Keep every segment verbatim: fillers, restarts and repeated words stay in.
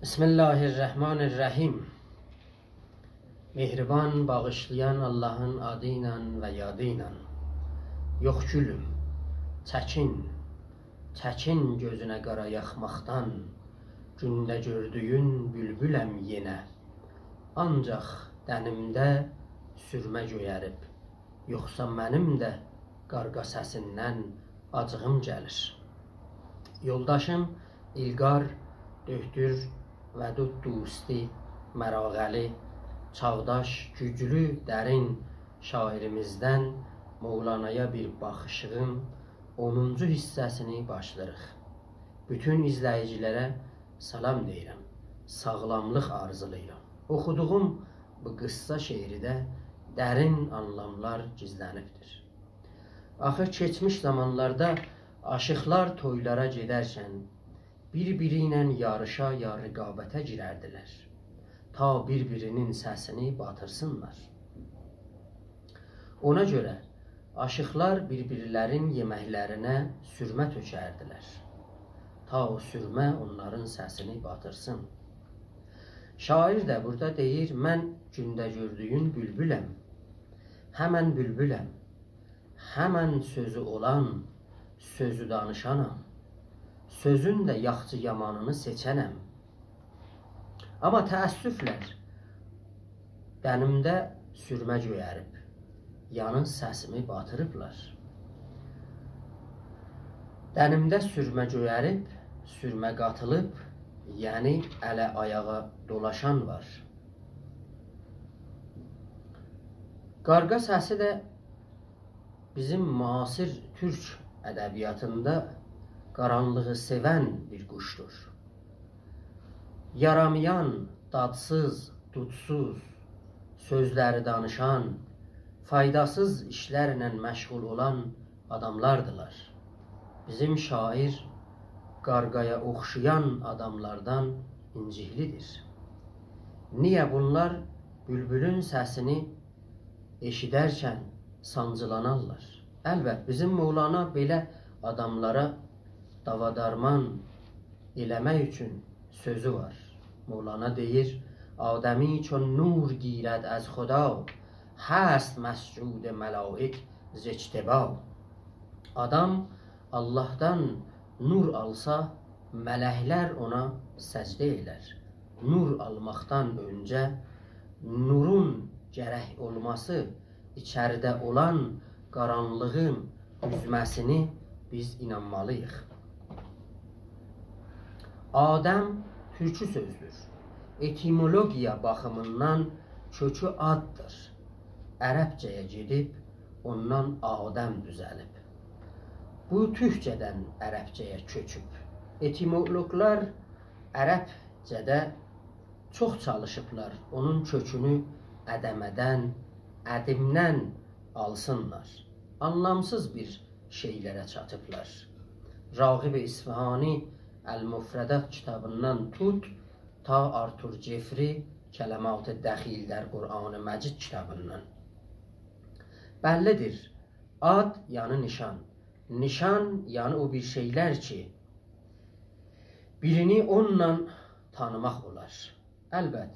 بسم الله الرحمن الرحیم. مهربان، باغیشلایان آللاهین آدی ایله و یادی ایله. یوخ گولوم، چکین، چکین گؤزونه قارا یاخماقدان. گونده گؤردویون بولبولم یئنه، آنجاق دنیمده سورمه گؤیریب. یوخسا منیم ده قارغا سسیندن آجیغیم گلیر. یولداشیم ایلقار، دؤکتور ودود دوستی مراغه‌لی، چاغداش، گوجلو، درین شاعیریمیزدن مولانایا بیر باخیشین اونونجو حیصه‌سینی باشلاییریق. بوتون ایزله‌ییجیلره سلام دئییرم، ساغلاملیق آرزولاییرام. اوخودوغوم بو قیسسا شعرده درین آنلاملار گیزلنیبدیر. آخی کئچمیش زامانلاردا آشیقلار تویلارا گئدرکن بیر-بیری ایله یاریشا یا رقابته گیرردیلر، تا بیر-بیرینین سسینی باتیرسینلار. اونا گؤره آشیقلار بیر-بیرلرین یئمکلرینه سورمه تؤکردیلر، تا او سورمه اونلارین سسینی باتیرسین. شاعیر ده بورادا دئییر: «من گونده گؤردویون بولبولم، همن بولبولم، همن سؤزو اولان، سؤزو دانیشانام، سؤزون ده یاخشی یامانینی سئچنم. آمما تأسفله دنیمده سورمه گؤیریب، یعنی سسیمی باتیریبلار. دنیمده سورمه گؤیریب، سورمه قاتیلیب، یعنی اله آیاغا دولاشان وار.» قارغا سسی ده بیزیم معاصر تورک ادبیاتیندا قارانلیغی سئون بیر قوشدور. یارامایان، دادسیز، دوزسوز سؤزلری دانیشان، فایداسیز ایشلرله مشغول اولان آداملاردیلار. بیزیم شاعیر قارغایا اوخشایان آداملاردان اینجیکلیدیر. نییه؟ بونلار بولبولون سسینی ائشیدرکن سانجیلانارلار. البت، بیزیم مولانا بئله آداملارا داوا-درمان ائله‌مک اوچون سؤزو وار. مولانا دئییر: «آدمی چون نور گیرد از خدا، هست مسجود ملایک ز اجتبا.» آدام آللاهدان نور آلسا، ملکلر اونا سجده ائلر. نور آلماقدان اؤنجه نورون گرک اولماسی، ایچریده اولان قارانلیغین اوزمه‌سینی بیز اینانمالیییق. آدم تورکی سؤزدور. ائتیمولوگیا باخیمیندان کؤکو آددیر. عربجه‌یه گئدیب اوندان آدم دوزلیب. بو تورکجه‌دن عربجه‌یه کؤچوب. ائتیمولوگلار عربجه‌ده چوخ چالیشیبلار اونون کؤکونو ادمه‌دن، ادیمدن آلسینلار. آنلامسیز بیر شئیلره چاتیبلار. راغب اصفهانی المفردات کیتابیندان توت تا آرتور جفری کلمات دخیل در قرآن مجید کیتابیندان. بللیدیر، آد یعنی نیشان. نیشان یعنی او بیر شئیلر کی، بیرینی اونونلا تانیماق اولار. البت،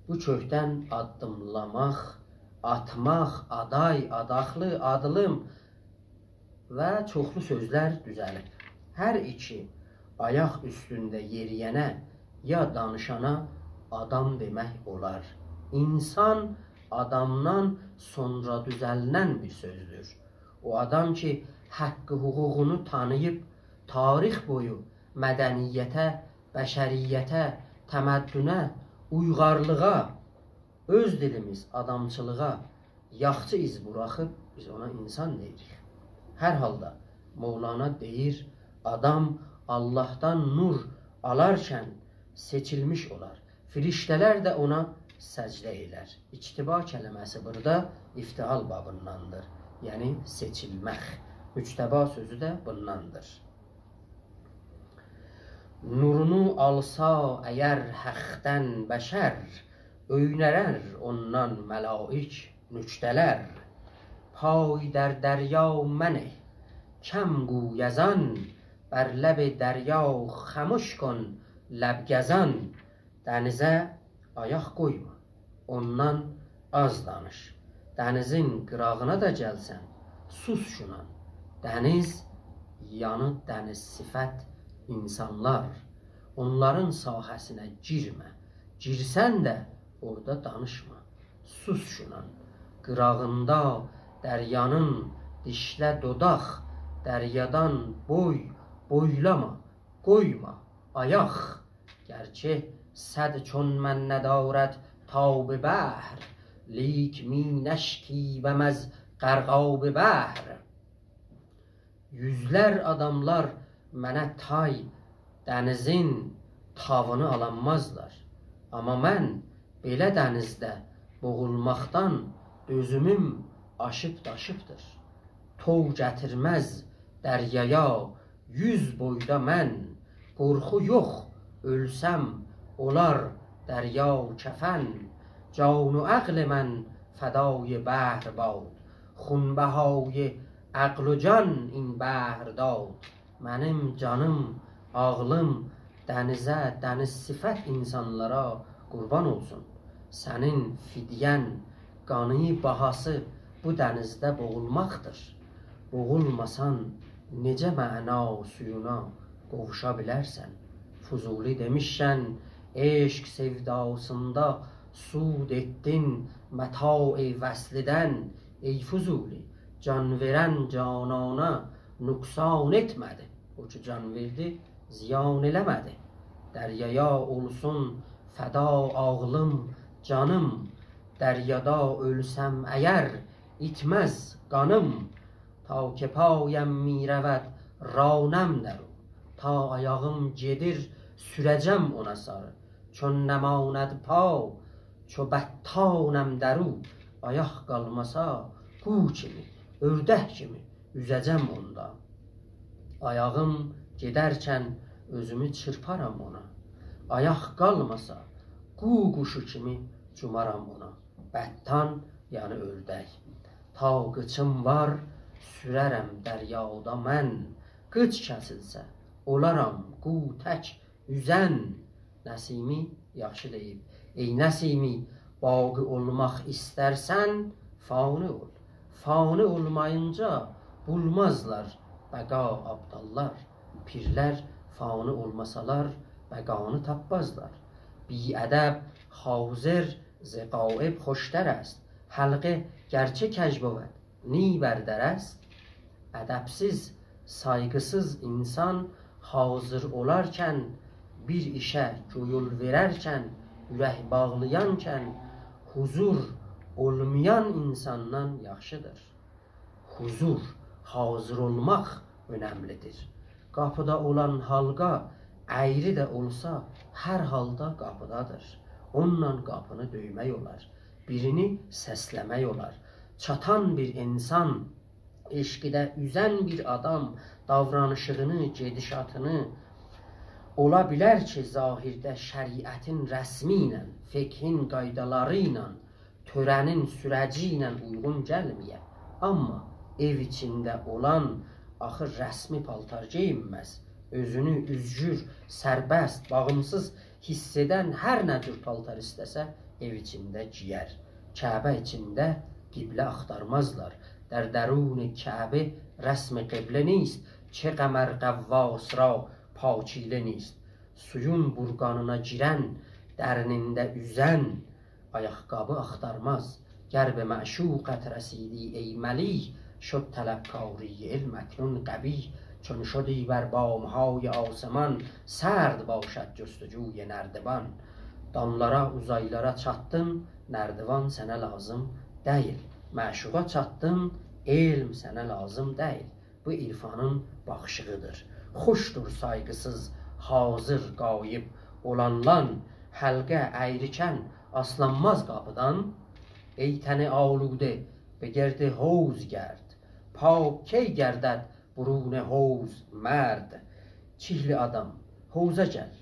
بو کؤکدن آددیملاماق، آتماق، آدای، آداقلی، آدیلیم و چوخلو سؤزلر دوزلیب. هر ایکی آیاق اوستونده یئرییه‌نه یا دانیشانا آدام دئمک اولار. اینسان آدامدان سونرا دوزلنن بیر سؤزدور. او آدام کی، حق حقوقونو تانیییب، تاریخ بویو مدنیته، بشریته، تمدنه، اویغارلیغا، اؤز دیلیمیز آدامچیلیغا یاخشی ایز بوراخیب، بیز اونا اینسان دئییریک. هر حالدا مولانا دئییر، آدام آللاهدان نور آلارکن سئچیلمیش اولار. فرشته‌لر ده اونا سجده ائلر. اجتبا کلمه‌سی بورادا افتعال بابیندان‌دیر. یعنی سئچیلمک. مجتبی سؤزو ده بوندان‌دیر. نورونو آلسا اگر حقدن بشر، اؤیرر اوندان ملایک نکته‌لر. پای در دریا منه کم گوی از آن، بر لب دریا خمش کن لب‌گزان. دنیزه آیاق قویما، اوندان آز دانیش. دنیزین قیراغینا دا گلسن، سوس شونان. دنیز یانی دنیز صفت اینسانلار، اونلارین ساحه‌سینه گیرمه. گیرسن ده اورادا دانیشما، سوس شونان. قیراغیندا دریانین دیشله دوداق، دریادان بوی بویلاما، قویما آیاق. گرچه صد چون من ندارد تاب بحر، لیک می‌نشکیبم از غرقاب بحر. یوزلر آداملار منه تای، دنیزین تاوینی آلانمازلار. آمما من بئله دنیزده بوغولماقدان دؤزوموم آشیب داشیبدیر. توو گتیرمز دریایا یوز بویدا من، قورخو یوخ، اؤلسم اولار دریا کفن. جان و عقل من فدای بحر باد، خونبهای عقل و جان این بحر داد. منیم جانیم، عاغلیم دنیزه، دنیز صفت اینسانلارا قوربان اولسون. سنین فدیه‌ن، قانین باهاسی بو دنیزده بوغولماقدیر. بوغولماسان، نئجه معنا سویونا قوووشا بیلرسن؟ فضولی دئمیشکن، عشق سئوداسیندا سود ائتدین متاع وصلیدن. ای فضولی، جان وئرن جانانا نقصان ائتمه‌دی. او کی جان وئردی، زیان ائله‌مه‌دی. دریایا اولسون فدا عاغلیم، جانیم، دریادا اؤلسم اگر، ایتمز قانیم. تا که پایم می‌رود رانم در او، تا آیاغیم گئدیر، سوره‌جم اونا ساری. چون نماند پا، چو بطانم در او، آیاق قالماسا، قو کیمی، اؤردک کیمی اوزه‌جم اوندا. آیاغیم گئدرکن اؤزومو چیرپارام اونا. آیاق قالماسا، قو قوشو کیمی جومارام اونا. بطان، یعنی اؤردک. تا قیچیم وار، سوره‌رم دریادا من. قیچ کسیلسه، اولارام قو تک اوزن. نسیمی یاخشی دئییب: «ای نسیمی، باقی اولماق ایسترسن، فانی اول. فانی اولمایینجا بولمازلار بقا آبداللار. پیرلر فانی اولماسالار، بقانی تاپمازلار. بی‌ادب حاضر ز غایب خوشتر است، حلقه گرچه کج بود، نی بر در است.» ادبسیز، سایغیسیز اینسان حاضر اولارکن، بیر ایشه گؤیول وئررکن، اورک باغلایانکن، حضور اولمایان اینساندان یاخشیدیر. حضور، حاضر اولماق اؤنملیدیر. قاپیدا اولان حالقا اَیری ده اولسا، هر حالدا قاپیدادیر. اونونلا قاپینی دؤیمک اولار، بیرینی سسله‌مک اولار. چاتان بیر اینسان، عشقده اوزن بیر آدام داورانیشیغینی، گئدیشاتینی، اولا بیلر کی، ظاهرده شریعتین رسمی ایله، فقهین قایدالاری ایله، تؤره‌نین سوره‌جی ایله اویغون گلمه‌یه. آمما ائو ایچینده اولان آخی رسمی پالتار گئیینمز. اؤزونو اؤزگور، سربست، باغیمسیز حیس ائدن هر نه جور پالتار ایسته‌سه، ائو ایچینده گئیر. کعبه ایچینده قبله آختارمازلار. در درون کعبه رسم قبله نیست، چه قمر غواص را پاچیله نیست. سویون بورقانینا گیرن، درینینده اوزن آیاق‌قابی آختارماز. گر به معشوقت رسیدی ای ملیح، شد طلبکاری علم اکنون قبیح. چون شدی بر بام‌های آسمان، سرد باشد جستجوی نردبان. داملارا، اوزایلارا چاتدین، نردیوان سنه لازیم دئییل. معشوقا چاتدین، علم سنه لازیم دئییل. بو عرفانین باخیشیغیدیر. خوشدور سایغیسیز، حاضر غایب اولانلان، حلقه اَیریکن آسلانماز قاپیدان. ای تن آلوده، به گرد حوض گرد، پاک کی گردد برون حوض مرد. چیرکلی آدام، حوضا گل.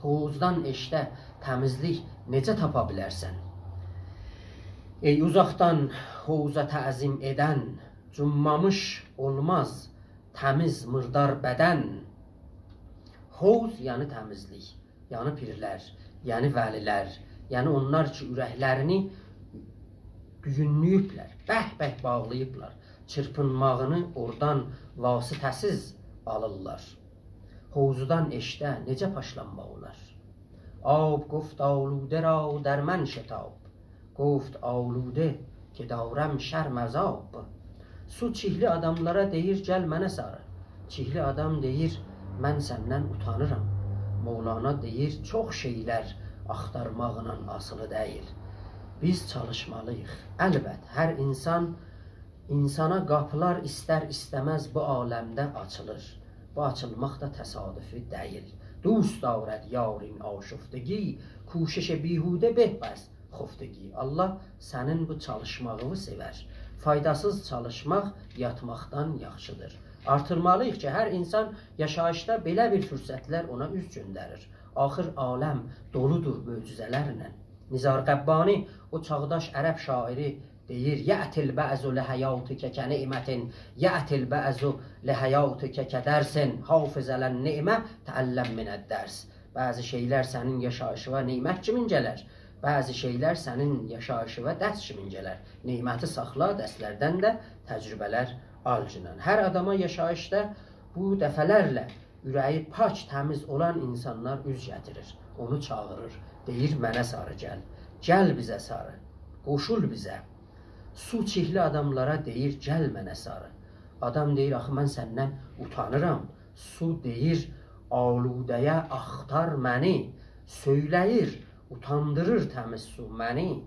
حوضدان ائشیکده تمیزلیک نئجه تاپا بیلرسن؟ ای اوزاقدان حوضا تعظیم ائدن، جوممامیش اولماز تمیز مردار بدن. حوض یعنی تمیزلیک. یعنی پیرلر، یعنی ولی‌لر، یعنی اونلار کی، اورکلرینی دویونله‌ییبلر، به‌به باغلاییبلار. چیرپینماغینی اورادان واسطه‌سیز آلیرلار. حوضدان ائشیکده نئجه پاکلانماق اولار؟ آب گفت آلوده را در من شتاب، گفت آلوده که دارم شرم از آب. سو چیرکلی آداملارا دئییر: «گل منه ساری.» چیرکلی آدام دئییر: «من سندن اوتانیرام.» مولانا دئییر: «چوخ شئیلر آختارماقلا آسیلی دئییل. بیز چالیشمالی‌ییق.» البت، هر اینسان، اینسانا قاپیلار ایستر-ایسته‌مز بو عالمده آچیلیر. بو آچیلماق دا تصادفی دئییل. «دوست دارد یار این آشفتگی، کوشش بیهوده به از خفتگی.» الله سنین بو چالیشماغینی سئور. فایداسیز چالیشماق یاتماقدان یاخشیدیر. آرتیرمالی‌ییق کی، هر اینسان یاشاییشدا بئله بیر فرصتلر اونا اوز گؤندریر. آخر عالم دولودور معجزه‌لرله. نزار قبانی، او چاغداش عرب شاعری، دئییر: «یأتی البعث لحیاتک کنعمة، یأتی البعث لحیاتک کدرس، حافظ علی النعمة، تعلم من الدرس.» بعضی شئیلر سنین یاشاییشیوا نعمت کیمین گلر، بعضی شئیلر سنین یاشاییشیوا درس کیمین گلر. نعمتی ساخلا، درسلردن ده تجربه‌لر آلگینان. هر آداما یاشاییشدا بو دفعه‌لرله اوره‌یی پاک، تمیز اولان اینسانلار اوز گتیریر، اونو چاغیریر، دئییر: «منه ساری گل، گل بیزه ساری، قوشول بیزه.» سو چیرکلی آداملارا دئییر: «گل منه ساری.» آدام دئییر: «آخی من سندن اوتانیرام.» سو دئییر: «آلوده‌یه آختار منی.» سؤیله‌ییر: «اوتاندیریر تمیز سو منی.»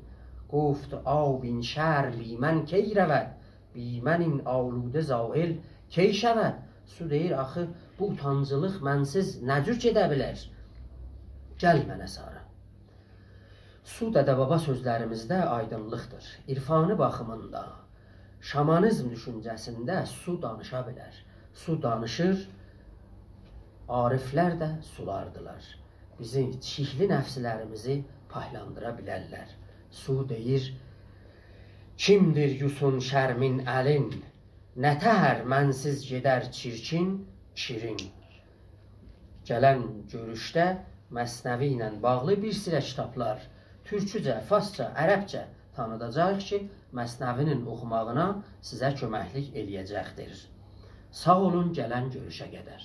گفت آب این شرم بی من کی رود، بی من این آلوده زایل کی شود؟ سو دئییر: «آخی بو اوتانجلیق منسیز نه جور گئده بیلر؟ گل منه ساری.» سو، دده-بابا سؤزلریمیزده آیدینلیقدیر. عرفانی باخیمیندا، شامانیزم دوشونجه‌سینده سو دانیشا بیلر. سو دانیشیر، عارفلر ده سولاردیلار. بیزیم چیرکلی نفسلریمیزی پاکلاندیرا بیلرلر. سو دئییر: «کیمدیر یوسون شرمین الین، نه‌تهر منسیز گئدر چیرکین، شیرین؟» گلن گؤروشده مثنوی ایله باغلی بیر سیرا کیتابلار، تورکوجه، فارسجا، عربجه تانیداجاغیق کی، مثنوی‌نین اوخوماغینا سیزه کؤمکلیک ائله‌یه‌جکدیر. ساغ اولون، گلن گؤروشه قدر.